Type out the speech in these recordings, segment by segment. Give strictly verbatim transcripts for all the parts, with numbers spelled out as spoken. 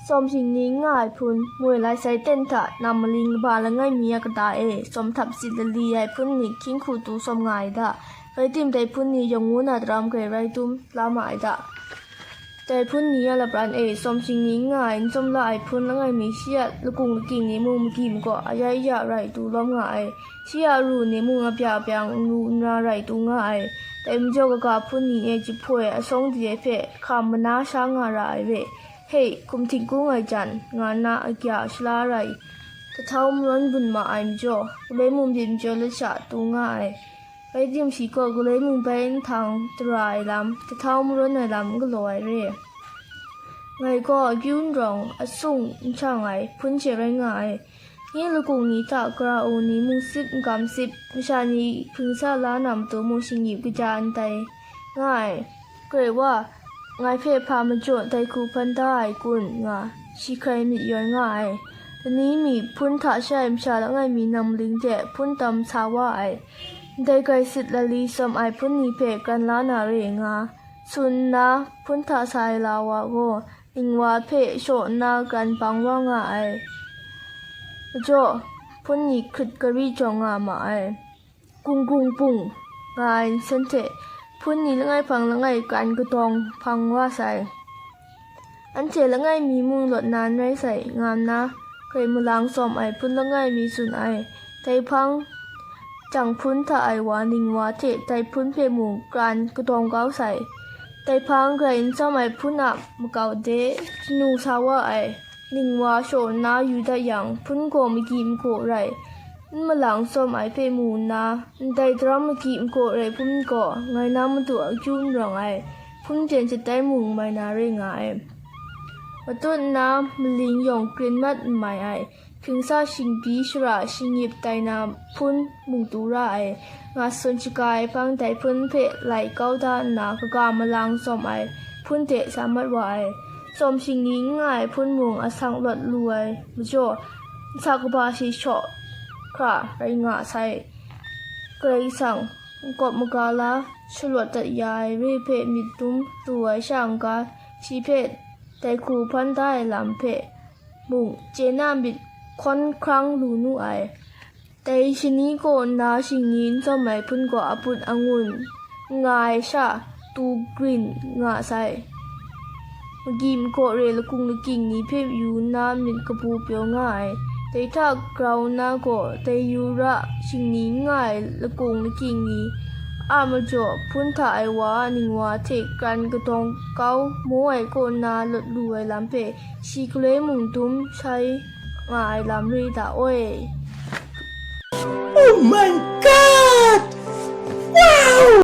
Sawm shingni n nga ai hpun, moi lai sai ten hta, nam maling kaba langai mi a kata e, sawm htap sit lali ai hpun ni hkying hku tu sawm nga ai da, rai tim dai hpun ni yawng ngu na daram grai rai dum la ma ai da. Dai hpun ni a lapran e, sawm shingni n nga ai n tsawm la ai hpun langai mi shi a lakung lakying ni mung magyi magaw, aya ya rai tu lawm nga ai, shi a ru ni mung apya apyang n ru n ra rai tu nga ai. Dai majaw kaga hpun ni e jahpoi asawng di ai hpe hkam mana sha nga ra ai re. Hei, hkum htingkung ai jan, nga nna agya shala rai, tahtau marawn bun ma ai majaw, galoi mung byin majaw lat sha tu nga ai. Rai tim shi gaw galoi mung bai nhtang tara ai lam, tahtau marawn ai lam n galaw ai re. Ngai gaw akyu n rawng, asung n shang ai, hpun she rai nga ai. Nye lakung ni hta kara u ni mung sip n kam sip, masha ni hpring sa la na matu mung shingyip kaja n tai nga ai. Karai wa, ngai hpe hpa majaw dai hku hpan da ai kun nga, shi hkrai myit yawn nga ai. Lani mi hpun hta sha ai masha langai mi nang maling de hpun tam sa wa ai. Ndai grai sit lali sawm ai hpun ni hpe kran la na re nga, tsun nna hpun hta sa ai la wa gaw, ningwa hpe shaw nna kran bang wa nga ai. Majaw, hpun ni hkrit gari jawng nga ma ai. Gung gung bung nga ai nsen hte, hpun ni langai hpang langai kran kadawng hpang wa sai. Anhte langai mi mung lawt na n rai sai, nga nna, grai malang sawm ai hpun langai mi tsun ai. Dai hpang, jang hpun hta ai wa ningwa hte dai hpun hpe mung kran kadawng kau sai. Dai hpang grai n tsawm ai hpun a makau de, chanu sa wa ai. Ningwa shaw nna yu dat yang, hpun gaw magyi magaw rai, n malang sawm ai hpe mu nna, ndai daram magyi magaw rai hpun gaw, ngai na matu akyu n rawng ai, hpun jen chyat tai mung mai na re nga ai. Matut nna maling yawng krin mat n mai ai, hpring sa shingbi shara shingyip tai na hpun mung tu ra ai, nga tsun shaga ai hpang dai hpun hpe lai kau da nna kaga malang sawm ai hpun de sa mat wa ai. Sawm shingni n nga ai hpun mung asang lawt lu ai majaw, nsa kaba shi shaw hkra rai nga sai. Karai Kasang, nkawp magala shalawt dat ya ai re hpe myit dum lu ai sha n-ga, shi hpe dai hku hpan da ai lam hpe mung chye na myit hkawn hkrang lu nu ai. Dai shani kaw nna shingni n tsawm ai hpun gaw aput angun n nga ai sha, tu grin nga sai. Magyi magaw re lakung lakying ni hpe yu nna myit kabu pyaw nga ai. Dai hta grau nna gaw, dai yu ra shingni n nga ai lakung lakying ni a majaw, hpun hta ai wa a ningwa hte kran kadawng kau maw ai kaw nna lawt lu ai lam hpe shi galoi mung dum shai nga ai lam re da oi. Oh my God! Wow!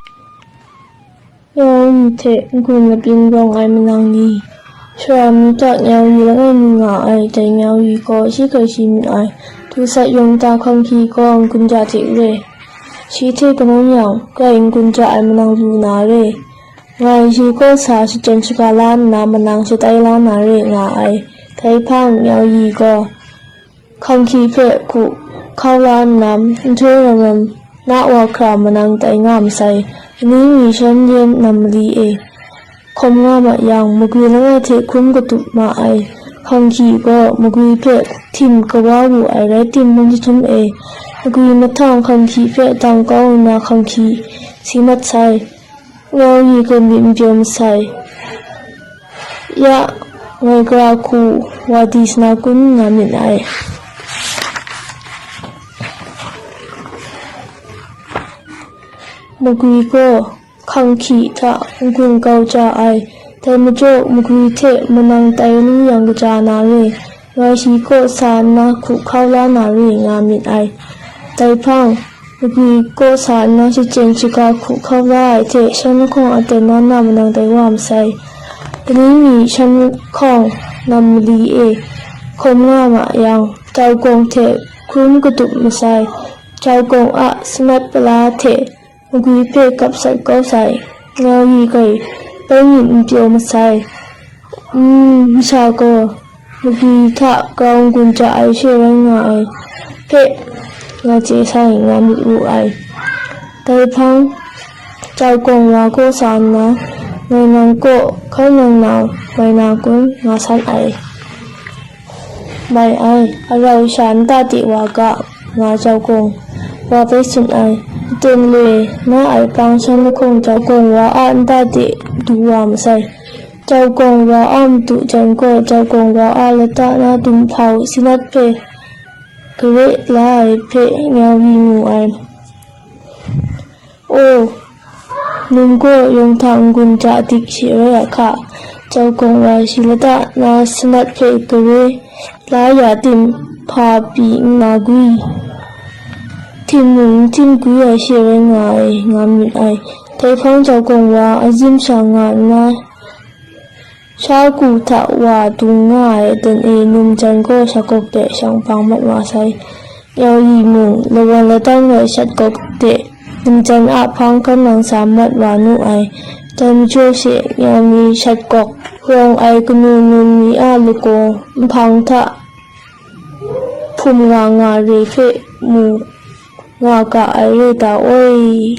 Yawng hte n-gun labyin rawng ai manang ni, shara mi hta nyau yu langai mi nga ai, dai nyau yu gaw shi hkrai shi myit ai, du sat yawng ta hkang hki gaw n-gun ja hte re, shi hte kanang yang, grai n-gun ja ai manang lu na re, ngai shi kaw sa shachyen shaga la nna manang shatai la na re nga ai, dai hpang nyau yu gaw, hkang hki hpe hku hkau la nna, nhtoi ram ram na wa hkra manang tai nga masai, ani mi shan yen nam mali e hkawm nga ma yang, magwi langai hte hkrum katup ma ai hkang hki gaw, magwi hpe htim kawa wu ai rai timung jahtum e, magwi mahtang hkang hki hpe dang kau nna hkang hki si mat sai. Ngai yu gaw myit n pyaw masai. Ya, ngai gara hku wa di sa na kun nga myit ai. Magwi gaw hkang hki hta n-gun kau ja ai. Dai majaw, magwi hte manang tai lu yang kaja na re. Ngai shi kaw sa nna hku hkau la na re nga myit ai. Dai hpang, magwi kaw sa nna shachyen shaga hku hkau la ai hte, shan lahkawng aten na na manang tai wa masai. Ani mi shan lahkawng nam mali e hkawm nga ma yang, jau gawng hte hkrum katup masai. Jau gawng a samat pala hte magwi hpe kap sat kau sai. Ngai yu gaw bai myit n pyaw masai. Mm, masha gaw magwi hta grau n-gun ja ai she rai nga ai hpe ngai chye sai nga myit wu ai. Dai hpang, jau gawng wa kaw sa nna, ngai nang kaw hkai nang na mai na kun nga san ai. mai ai, arau sha nta de wa ga, nga Jau Gawng Wa bai tsun ai. Aten le na ai pang shan lahkawng Jau Gawng Wa a nta de du wa masai. Jau Gawng Wa a madu jan gaw Jau Gawng Wa a lata na dumhpau sinat hpe gare la ai hpe Nyaw Li mu ai. O, num gaw yawng hta n-gun ja dik she rai a hka, Jau Gawng Wa shi lata na sanat hpe gare la ya tim hpa pyi n na gwi, htim mung n htim gwi ai she rai nga ai, nga myit ai. Dai hpang Jau Gawng Wa azim sha nga nna, sha ku hta wa dung nga ai aten e num jan gaw shat gawk de shang bang mat wa sai. Nyaw Li mung lawan latang rai shat gawk de num jan a hpang kan lang sa mat wa nu ai. Dai majaw she Nyaw Li shat gawk rawng ai kanu num ni a lagaw nhpang hta hpum nga nga re hpe mu nga ga ai re ta oi.